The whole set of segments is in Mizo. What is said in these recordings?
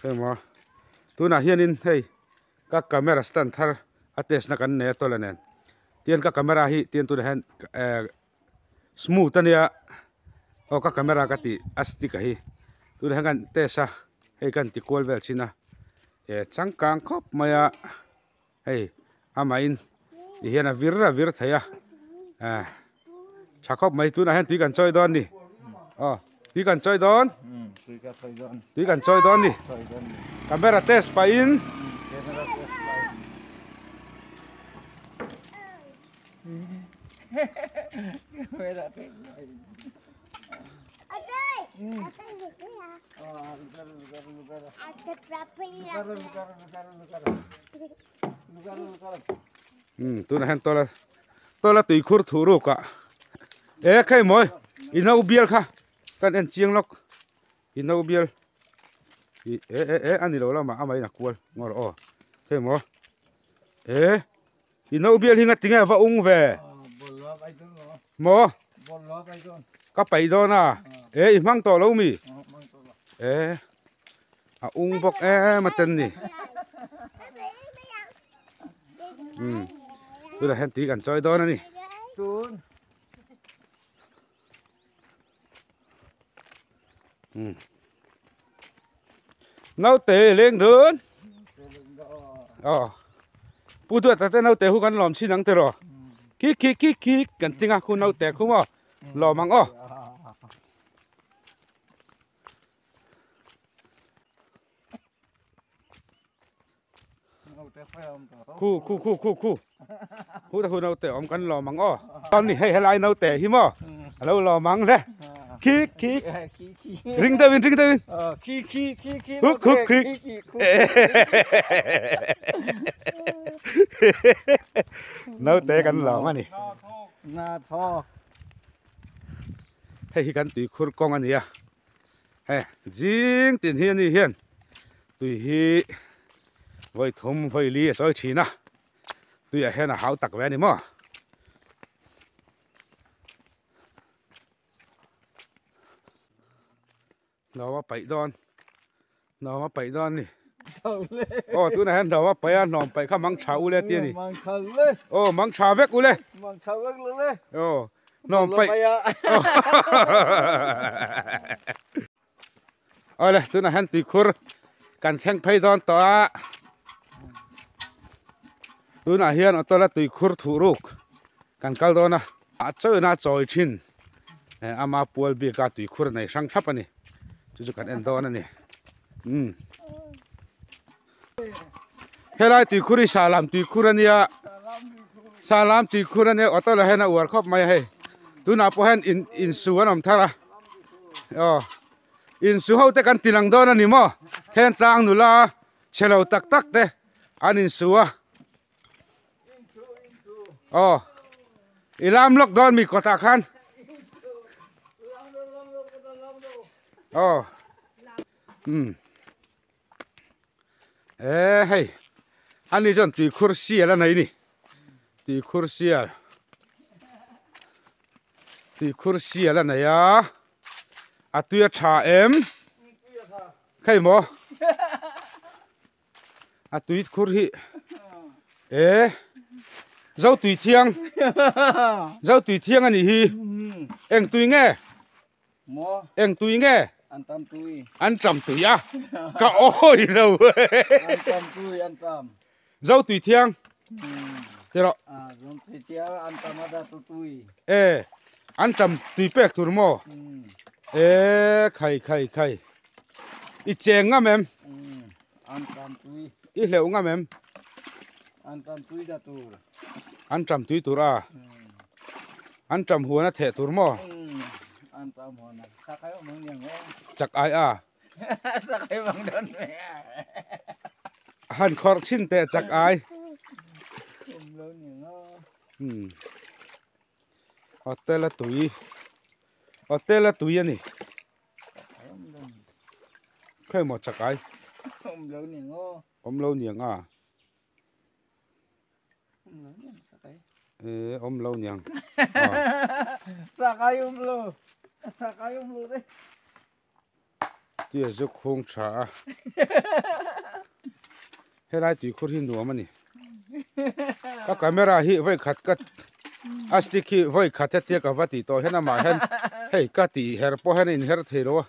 Emaw tunah hianin hei ka camera stand thar a test na kan nei a tawla nen tian ka camera hi tian tunah hian ehh smooth ania aw ka camera ka tih a stick a hi tunah hian kan test a hei kan ti kual vel thin a eh changkang khawp mai a hei amahin ti hian a vir a vir thei a eh tha khawp mai tunah hian tui kan chawi dawn a ni aw tui kan chawi dawn tui kan chawi dawn a ni camera test pahin umm tunah hian tawla tawla tui khur thuh ruk ah e kha emaw i no bial kha kan en chiang lawk i no bial ih e e e a ni lo lamah amah in a kual ngawr aw kha emaw e i no bial hi nga tinge va ung ve maw ka paih dawn a e i hmang tawh lo mi e a ung bawk em a ten ni umm tunah hian tui kan chawi dawn a ni umm naute leng dun aw pu duat te naute hu kan lawm chin ang tiraw khi khi khi khi kan tinga khu naute khu maw lawm ang aw. Khu khu khu khu khu khu ta khu naute awm kan lawm ang aw ni hei helai naute hi maw a lo lawm ang le khi khi ring deuh in ring deuh in khi khi khi khi khu khu khi naute kan lawm a ni hei hi kan tuikhur kawng a ni a He zing tin hi ani hian tui hi vawi thum vawi li a sawi thin a tuiah hian a hau tak ve a ni maw. Hnawm a paih dawn hnawm a paih dawn a ni aw tunah hian hnawm a paih a hnawm paih kha mang tha u le tih a ni aw mang tha vek u le aw. Hnawm paih. Awle tunah hian tuikhur kan thleng phei dawn tawh a. Tunah hian auto la tuikhur thuh ruk kan kal dawn a. A chawina chawi thin ama pual bika tuikhur nei hrang thlap a ni. Chu chu kan en dawn a ni. Umm. Helai tuikhur hi Salam tuikhur a nia Salam tuikhur a nia auto lah hian a uar khawp mai a hei tunah pawh hian in insu an awm thar a aw insu ho te kan ti lang dawn a ni maw Thentlang nula chhe lo tak tak te an insu a aw i lam lawk dawn mi kawtah khan aw umm. Eee hei ani chuan tuikhur sial a nei ni tuikhur sial tuikhur sial a nei a a tui a tha em khei maw a tuikhur hi e zo tui thiang zo tui thiang a nih hi eng tui nge Maw? Eng tui nge? An tam tui. An tam tui a? Ka awi lo. An tam tui, an tam. Zo tui thiang. Ti rawh. Ah, zo tui thiang an tam a da tu tui. E, an tam tui pek tur maw? E, khai khai khai. I cheng ngam em? An tam tui. I hleuh ngam em? An tam tui da tur. An tam tui tur a. An tam huan a theh tur maw? An tam huan a. Sakai awm ang niang aw. Chak ai a. Sakai bang dawn ve. Han khawrh chhin teh chak ai. Awm lo niang aw. Hmm. Hotel a tui. Hotel a tui a ni. Khawi maw chak ai? Awm lo niang aw. Awm lo niang a. Ee awm lo niang. Sakai awm lo. Sakai awm lo de. Tui a zuk hung tha a. Helai tuikhur hi nuam a ni. Ka camera hi vawi khat ka a stick hi vawi khat hetia ka va tih tawh hian amah hian hei ka tih her pawh hian a inher thei lo a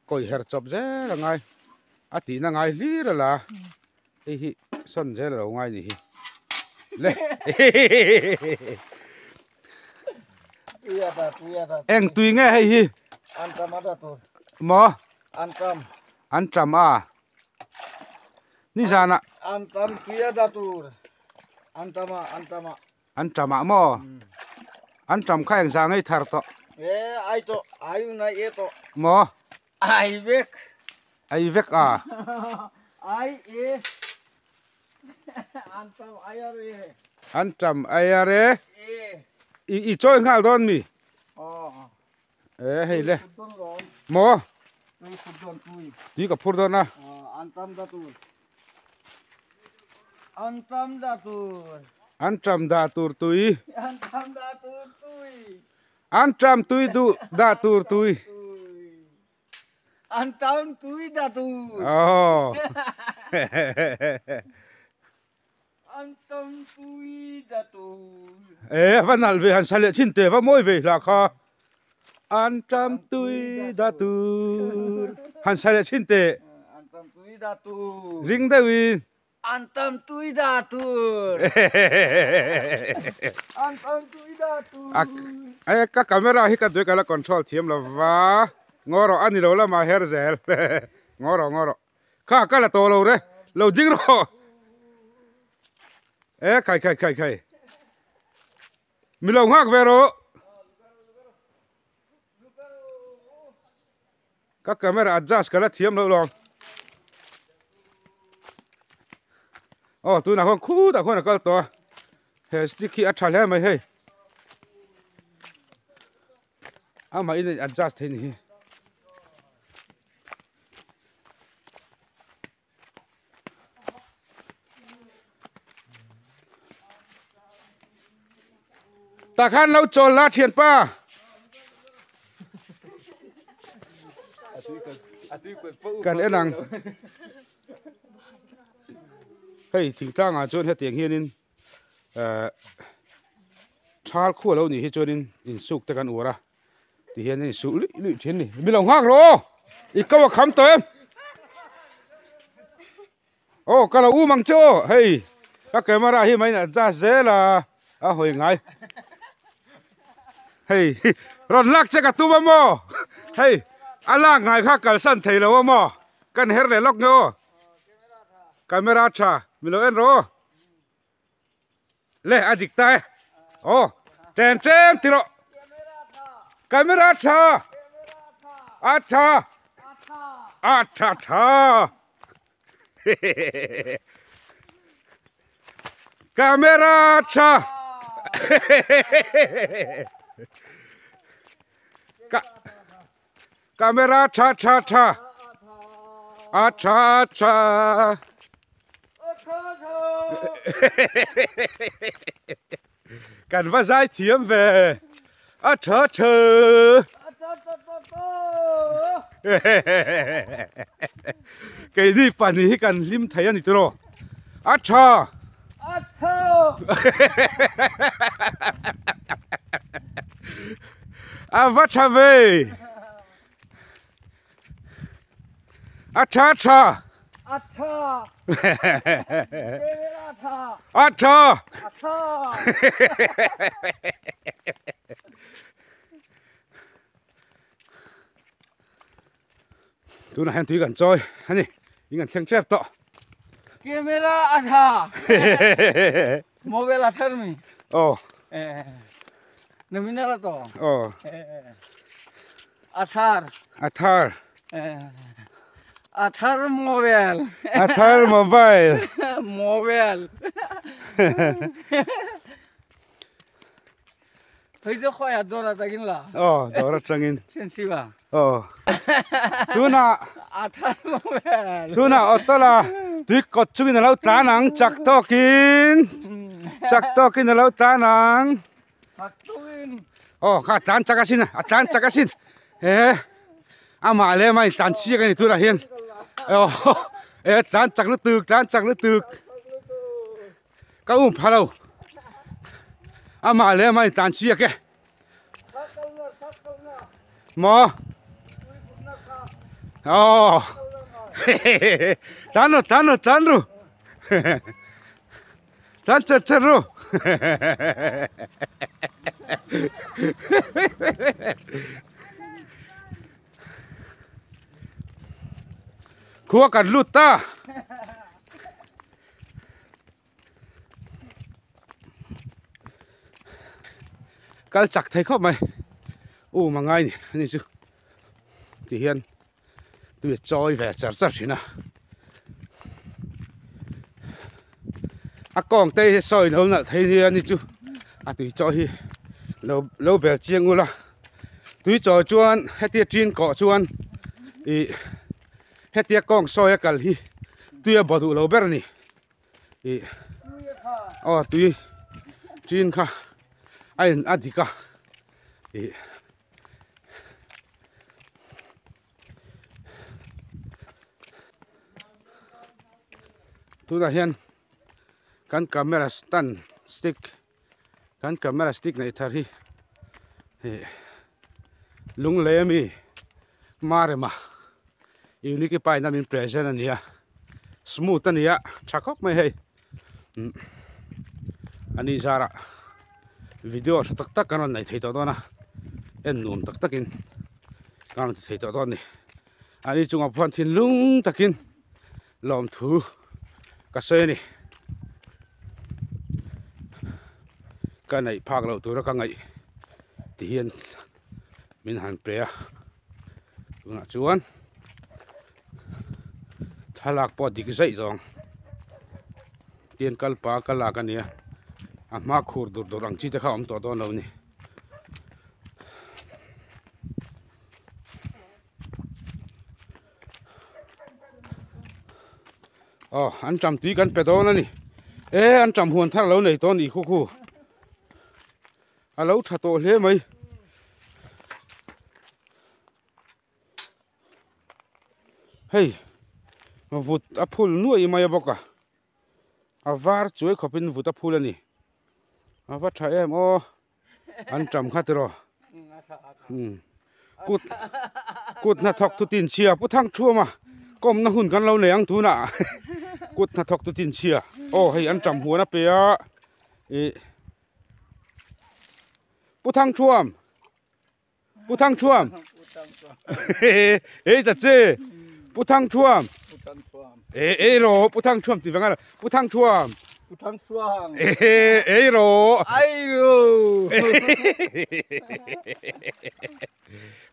kawih her chawp zel a ngai a tihna ngai hlir a la hei hi sawn zel a lo ngai ni hi le eng tui nge hei hi maw an tam a. Nizan ah. An tam tui a da tur. An tam ah an tam ah. An tam ah maw? An tam kha engzah ngei thar tawh? E ai tawh ai un ai e tawh. Maw? Ai vek. Ai vek a. Ai e. An tam ai ar e. An tam ai ar e. E. I i chawi nghal dawn mi? Aw. E hei le. Maw? Tui ka phur dawn a. An tam da tur. An tam da tur. An tam da tur tui. An tam da tur tui. An tam tui du da tur tui. An tam tui da tur. Oh. An tam pui da tur. E a va nalh ve han sa leh chin te va mawi ve hlah kha. An tam tui da tur. Han sa leh chin te. An tam tui da tur. Ring deuh in. An tam tui da tur. An tam tui da tur. A ka camera hi ka duai ka la control thiam lo va. Ngaw rawh a ni lo lamah her zel. Ngaw rawh ngaw rawh. Kha ka la tawh lo re, lo ding rawh. E khai khai khai khai. Mi lo nghak ve rawh. Ka camera adjust ka la thiam lo lawm. Oh tunah khuan khutah khuan a kal tawh a. He stick hi a tha hle mai hei. Amah in a adjust thei ni hi. Tah khan lo chawl la thianpa. Kan en ang. Hei thingtlang ah chuan hetiang hianin eh thal khu alo nih hi chuanin insuk te kan uar a. Ti hian a insuh luih luih thin a ni. Mi lo nghak rawh aw! I ko a kham tawh em? Aw ka lo um ang che aw! Hei ka camera hi mai in adjust zel a, a hawi ngai. Hei rawn lak che ka tum a maw? Hei a lak ngai kha kalsan thei lo a maw? Kan her leh lawk nge aw? Camera tha mi lo en rawh aw! Le a dik ta e aw chen chen ti rawh camera tha a tha a tha tha camera tha Camera tha tha tha a tha tha Kan va zai thiam ve a tha tha Keini pahnih hi kan hlim thei a ni tiraw a tha A va tha ve A tha tha A tha A tha A tha Tunah hian tui kan chawi a ni in kan thleng tep tawh. Camera a tha mobile a thar mi. Aw. Nominal a to. Aw. A thar. A thar. A thar mobile. A thar mobile. Mobile. Hei chu khawiah dawr atangin la. Aw, dawr atangin. Sensiva. Aw. Tunah. A thar mobile. Tunah Ottola tui kawt chungin a lo tlan ang chak tawkin. Chak tawkin a lo tlan ang. Chak tawkin. Aw, kha a tlan chak asin a, a tlan chak asin. He. Amah leh amah intlan chiak a ni tunah hian e tlan chak lutuk tlan chak lutuk ka um pha lo amah leh amah intlan chiak e maw aw tlan ru tlan ru tlan ru tlan chat chat ru khua kan lut ta kal chak thei khawp mai um a ngai a ni chu ti hian tui a chawi ve char char thin a a kawng te hi sawi lo nalh thei nia ni chu a tui chawi hi lo lo bel chiang ula tui chawi chuan hetia tin kawh chuan ih hetia kawng sawi a kal hi tui a baw duh lo ber a ni. Ih aw tui chin kha a in a dik a ih tunah hian kan camera stand stick kan camera stick neih thar hi ih lunglei ami Marema unique paina min present a ni a smooth a ni a tha khawp mai hei umm a ni zarah video tha tak tak kan rawn nei thei tawh dawn a en nuam tak takin kan rawn ti thei tawh dawn a ni a ni chungah pawh thinlung takin lawmthu ka sawi a ni ka neih phak loh tura ka ngaih ti hian min han pe a tunah chuan thlalak pawh a dik zaih zawng tian kal pa ka lak a nia a hma khur dur dur ang chi te kha a awm tawh dawn lo a ni. Aw an ṭam tui kan pe dawn a ni e an ṭam huan thar a lo nei tawh a nih khu khu. A lo tha tawh hle mai. Hei vut a phul nuaih mai a bawk a a var chuai khawpin vut a phul a ni a va tha em aw an tam kha tiraw kut kut hnathawk tu tin chhia pu thang thuam a kawmna hun kan lo nei ang tunah kut hnathawk tu tin chhia aw hei an tam huan a pe a ih. Pu Thangthuam Pu Thangthuam Ei ta che Pu Thangthuam Ei ei ro Pu Thangthuam ti vang a Pu Thangthuam Pu Thangthuam Ei ro Ei ro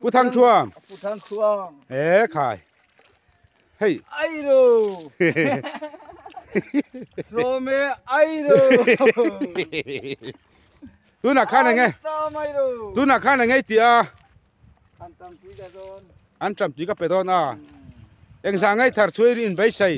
Pu Thangthuam Pu Thangthuam E khai Hei. Ai ro. Sawme ai ro. Tunah khan enge. Tunah khan enge i tih a. An tam tui ka dawn. An tam tui ka pe dawn a. Engzah ngai thar chu i in beisei.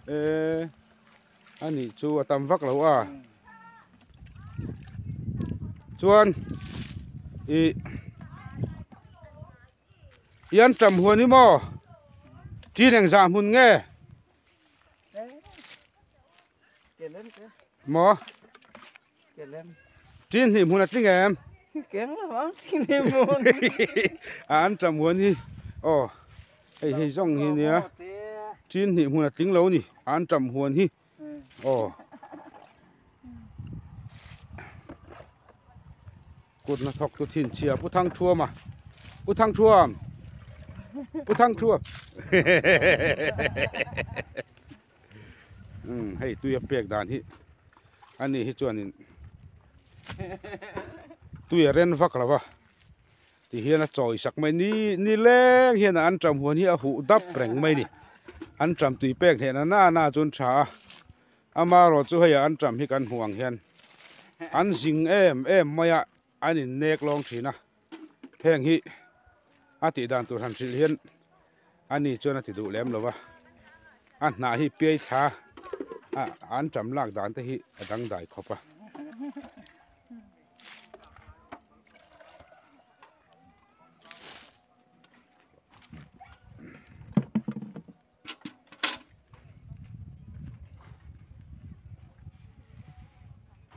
Eh ani chu a tam vak lo a. Chuan i Ian ṭam huan hi maw? Ṭin engzah hmun nge? Maw? Ṭin hnih hmun a tling em? An ṭam huan hi aw hei hei zawng hi nia ṭin hnih hmun a tling lo a ni an ṭam huan hi. Aw kut hnathawk tu thin chhia Pu Thangthuam a Pu Thangthuam Pu Thangthuam umm hei tui a pek dan hi ani hi chuanin tui a ren vak lo va ti hian a chawi sak mai ni ni leng hian an ṭam huan hi a huh dap reng mai ni an ṭam tui pek hneh na na na chuan tha a amaherawh chu hei an ṭam hi kan hmuh ang hian an zing em em mai a an in nek lawng thin a heng hi a tih dan tur han hrilh hian ani chuan a ti duh lem lo va a hnah hi piai thla a an ṭam lak dan te hi a dangdai khawp a.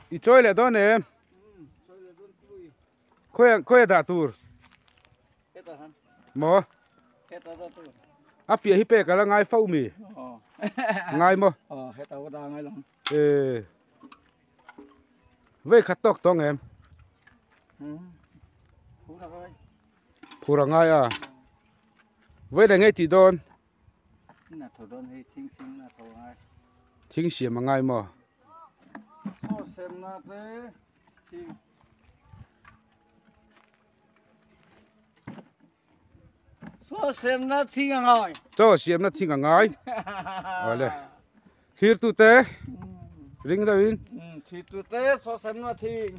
I chawi leh dawn em? Khawi khawi a dah tur? Maw? A piah hi pek ala ngai fo mi? Ngai maw? E Vei khat tawk tawng em? Phur a ngai a. Vei leh ngei tih dawn? Thing siam a ngai maw? Chaw siamna thing a ngai. Chaw siamna thing a ngai. Awle. Thirtute ring deuhin. Thirtute chaw siamna thing.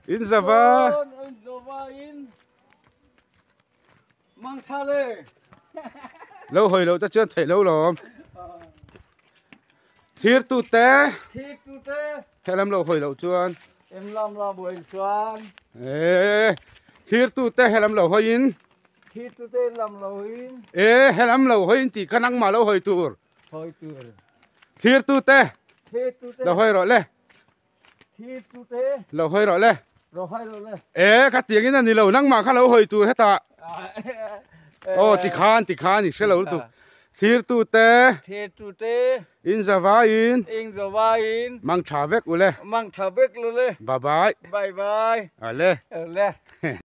In zava. In zava in. Mang tha le. Lo hawi loh te chuan theih lo lawm. Thirtute. Thirtute. Helam lo hawi loh chuan. Em lam la buai chuan. E thirtute helam lo hawiin. Thirtute lam lo hawiin. E helam lo hawiin tih kha nangmah lo hawi tur. Hawi tur. Thirtute. Thirtute. Lo hawi rawh le. Thirtute. Lo hawi rawh le. Lo hawi rawh le. E khatiang in a ni lo nangmah kha lo hawi tur hetah. Aw tikhan tikhan i hre lo lutuk. Thirtute. Thirtute. In zavaiin. In zavaiin. Mang tha vek u le. Mang tha vek u le. Bye bye. Bye bye. Ale. Ale.